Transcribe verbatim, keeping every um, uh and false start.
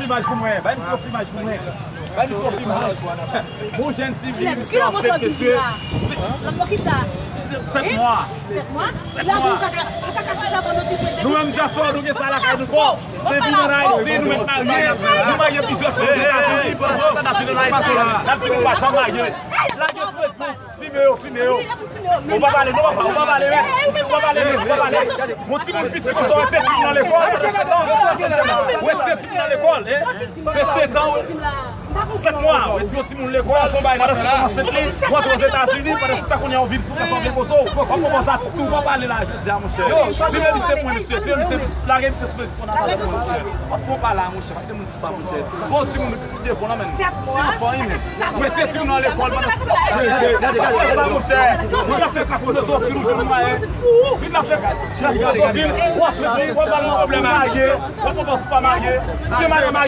Imaj pou mwen, bay misye yon imaj pou mwen. Bay misye yon imaj. Bon jèn ti fi, misye ansent, mesye. Sèt mwa. Sèt mwa. Nou menm dyaspora, nou gen sa lakay nou fò. Se vin ann Ayiti, nou mèt marye. Nou marye plizyè fwa Ozetazini, pandan se tan n ap vin ann Ayiti, n ap di nou pa janm marye. Lage sou Facebook. Filme yo, filme yo. Ou pa pale, non, papa, ou pa pale, men. Ou pa pale, men, ou pa pale. Yon timoun piti konsa, ou retire timoun nan lekòl, pandan se tan. Ou retire timoun nan lekòl, hein. Te sèt an, sèt mwa, ou retire yon timoun lekòl, pandan se tan, ansent li, ou antre Ozetazini, pandan se tan, kounye a, ou vin sou, w ap fè yon pozo. W ap pran pòz atis, ou pa pale la, jodi a, monchè. Filme misye pou mwen, mesye, filme misye, lage misye sou Facebook, w ap fè yon pale la, monchè. Kite moun di sa, monchè. Bon, timoun ki devan nan men. Ti anfan, wi, men. Ou retire timoun nan lekòl pandan se tan. Fè sa, monchè. Moun ap fè klas filozofi, nou jwenn mwayen. Fin ap fè klas filozofi, w ap fè, w ap al nan flè marye, w ap pran pòz pa marye. Gen madanm